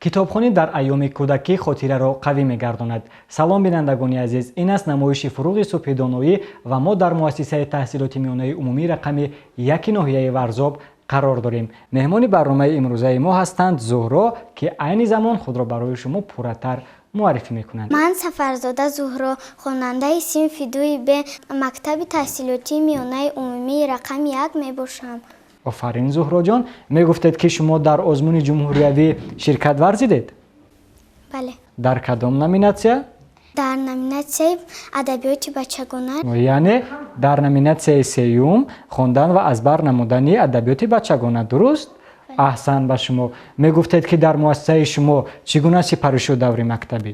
Китобхонӣ дар айёми кӯдакӣ хотираро қавӣ мегардонад. Салом, бинандагони азиз, ин аст намоиши «Фуруғи субҳи доноӣ» ва мо дар муассисаи таҳсилоти миёнаи умумӣ рақами 1 ноҳияи Варзоб қарор дорем. Меҳмони барномаи имрӯзаи мо ҳастанд Зуҳро, ки айни замон худро барои шумо пурратар муаррифӣ мекунанд. Ман Сафарзода Зуҳро, хонандаи синфи 2 Б мактаби таҳсилотии миёнаи умумии рақами 1 мебошам. Офарин, Зуҳроҷон. Мегуфтед, ки шумо дар озмуни ҷумҳуриявӣ ширкат варзидед? Бале. Дар кадом номинатсия? Дар номинатсияи адабиёти бачагона. Яъне дар номинатсияи сеюм, хондан ва аз бар намудани адабиёти бачагона, дуруст? Аҳсан ба шумо. Мегуфтед, ки дар муассисаи шумо чӣ гуна сипарӣ шуд даври мактабӣ?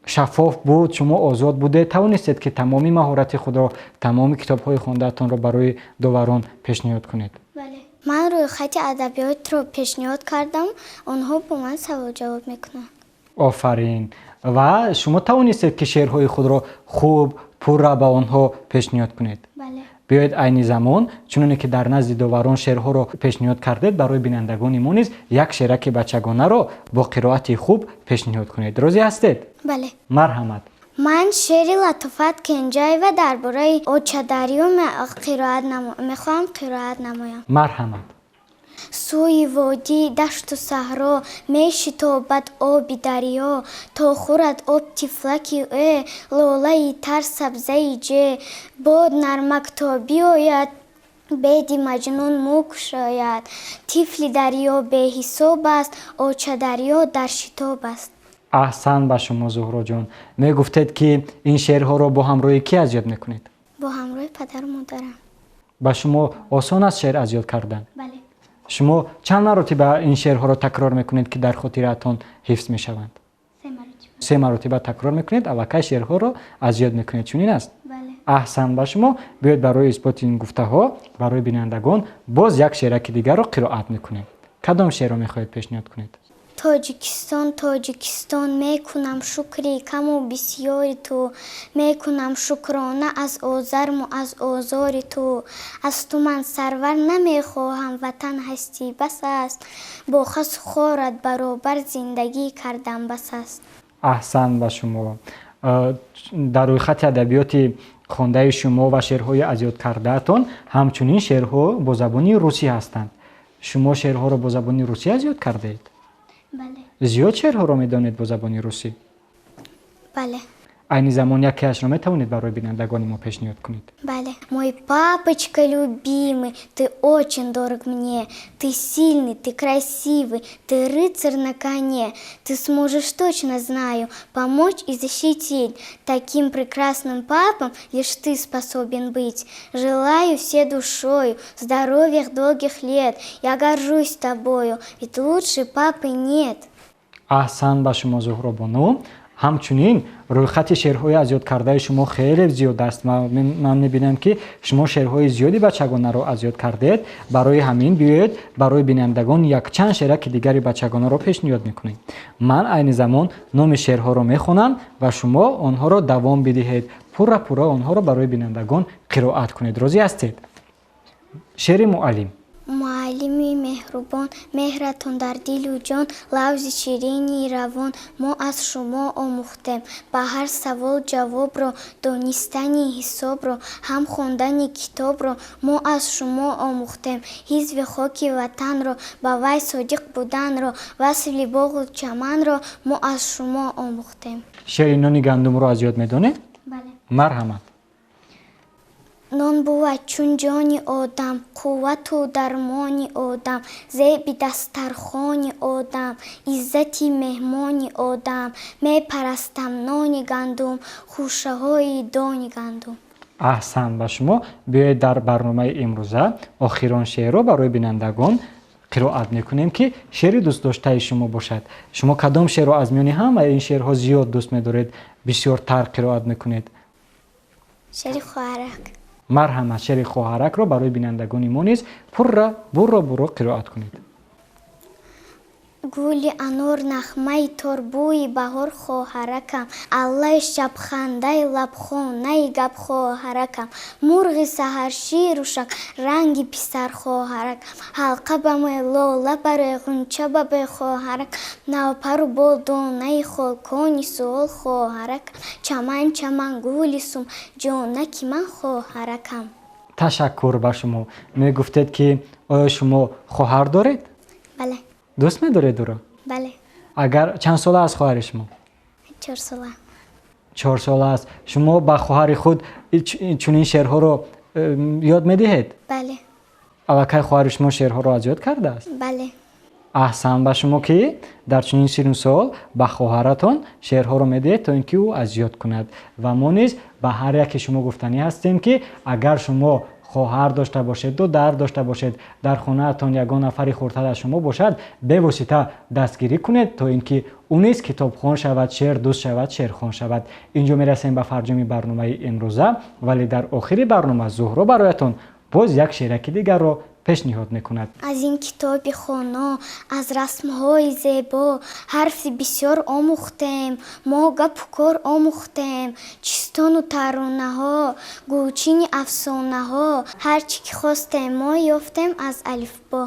Шаффоф буд? Шумо озод будед, тавонистед, ки тамоми маҳорати худро, тамоми китобҳои хондаатонро барои доварон пешниҳод кунед? Бале, ман рӯйхати адабиётро пешниҳод кардам, онҳо бо ман саволҷавоб мекунанд. Офарин. Ва шумо тавонистед, ки шеърҳои худро хуб, пурра ба онҳо пешниҳод кунед? Бале. Биёед, айни замон, чуноне ки дар назди доварон шеърҳоро пешниҳод кардед, барои бинандагони мо низ як шеъраки бачагонаро бо қироати хуб пешниҳод кунед. Розӣ ҳастед? Бале. Марҳамат. Ман шеъри Латофат Кенҷаева дар бораи Очадарё мехоҳам қироат намоям. Марҳамат. Сӯи водӣ, дашту саҳро мешитобад оби дарё, то хӯрад об тифлаки ӯ лолаи тар, сабзаи ҷӯ. Бод нармак то биёяд, беди Маҷнун мӯ кушояд. Тифли дарё беҳисоб аст, Очадарё дар шитоб аст. Аҳсан ба шумо, Зуҳроҷон. Мегуфтед, ки ин шеърҳоро бо ҳамроҳи кӣ аз ёд мекунед? Бо ҳамроҳи падару модарам. Ба шумо осон аст шеър аз ёд кардан? Бале. Шумо чанд маротиба ин шеърҳоро такрор мекунед, ки дар хотираатон ҳифз мешаванд? Се маротиба. Се маротиба такрор мекунед, аллакай шеърҳоро аз ёд мекунед, чунин аст? Бале. Аҳсан ба шумо. Биёед, барои исботи ин гуфтаҳо барои бинандагон боз як шеъраки дигарро қироат мекунем. Кадом шеърро мехоҳед пешниҳод кунед? Тоҷикистон, Тоҷикистон, мекунам шукри каму бисёри ту, мекунам шукрона аз озарму аз озори ту. Аз ту ман сарвар намехоҳам, ватан ҳастӣ, бас аст. Бо хасу хорат баробар зиндагӣ кардан бас аст. Аҳсан ба шумо. Дар рӯйхати адабиёти хондаи шумо ва шеърҳои аз ёд кардаатон ҳамчунин шеърҳо бо забони русӣ ҳастанд. Шумо шеърҳоро бо забони русӣ аз ёд кардаед? Бале. Зиёд шеърҳоро медонед бо забони русӣ? Бале. Айни замон якеашро метавонед барои бинандагони мо пешниҳод кунед? Бале. Мой папочка любимый, ты очень дорог мне. Ты сильный, ты красивый, ты рыцарь на коне. Ты сможешь, точно знаю, помочь и защитить. Таким прекрасным папом лишь ты способен быть. Желаю всей душою здоровья, долгих лет. Я горжусь тобою, ведь лучше папы нет. Аҳсан ба шумо, Зуҳробону. Ҳамчунин рӯйхати шеърҳои аз ёд кардаи шумо хеле зиёд аст. Ман мебинам, ки шумо шеърҳои зиёди бачагонаро аз ёд кардед. Барои ҳамин биёед, барои бинандагон якчанд шеъраки дигари бачагонаро пешниҳод мекунем. Ман айни замон номи шеърҳоро мехонам ва шумо онҳоро давом бидиҳед, пурра пурра онҳоро барои бинандагон қироат кунед. Розӣ ҳастед? Шеъри «Муаллим». Муаллими меҳрубон, меҳратон дар дилу ҷон, лафзи ширини равон мо аз шумо омӯхтем. Ба ҳар савол ҷавобро, донистани ҳисобро, ҳам хондани китобро мо аз шумо омӯхтем. Ҳифзи хоки ватанро, ба вай содиқ буданро, васли боғу чаманро мо аз шумо омӯхтем. Шеъри «Нони гандумро» аз ёд медонед? Бале. Марҳамат. Нон бувад чун ҷони одам, қуввату дармони одам, зеби дастархони одам, иззати меҳмони одам. Мепарастам нони гандум, хӯшаҳои дони гандум. Аҳсан ба шумо. Биёед, дар барномаи имрӯза охирон шеърро барои бинандагон қироат мекунем, ки шеъри дӯстдоштаи шумо бошад. Шумо кадом шеърро аз миёни ҳамаи ин шеърҳо зиёд дӯст медоред, бисёртар қироат мекунед? Шеъри «Хоҳарак». Марҳамат, шеъри «Хоҳаракро» барои бинандагони мо низ пурра, бурро бурро қироат кунед. Гули анор, нағмаи тор, бӯи баҳор, хоҳаракам. Аллаи шабхандаи лабхонаи гап, хоҳаракам. Мурғи саҳар, ширу шак, ранги писар, хоҳаракам. Ҳалқа ба мӯй, лола барои, ғунча ба бӯй, хоҳарак. Навпару бол, донаи хол, кони суол, хоҳаракам. Чаман, чаман, гули сум, ҷонаки ман, хоҳаракам. Ташаккур ба шумо. Мегуфтед, ки оё шумо хоҳар доред? Бале. Дӯст медоред ӯро? Бале. Агар чанд сола аст хоҳари шумо? 4 сола. 4 сола аст. Шумо ба хоҳари худ чунин шеърҳоро ёд медиҳед? Бале. Аллакай хоҳари шумо шеърҳоро аз ёд кардааст? Бале. Аҳсан ба шумо, ки дар чунин синну сол ба хоҳаратон шеърҳоро медиҳед, то ин ки ӯ аз ёд кунад. Ва мо низ ба ҳар яке шумо гуфтанӣ ҳастем, ки агар шумо хоҳар дошта бошед, додар дошта бошед, дар хонаатон ягон нафари хурдтар аз шумо бошад, бевосита дастгирӣ кунед, то ин ки ӯ низ китобхон шавад, шеърдӯст шавад, шеърхон шавад. Инҷо мерасем ба фарҷоми барномаи имрӯза, вале дар охири барнома Зуҳро бароятон боз як шеъраки дигарро пешниҳод мекунад. Аз ин китоби хоно, аз расмҳои зебо ҳарфи бисёр омӯхтем, мо гапу кор омӯхтем, чистону таронаҳо, гулчини афсонаҳо, ҳар чӣ ки хостем, мо ёфтем аз алифбо.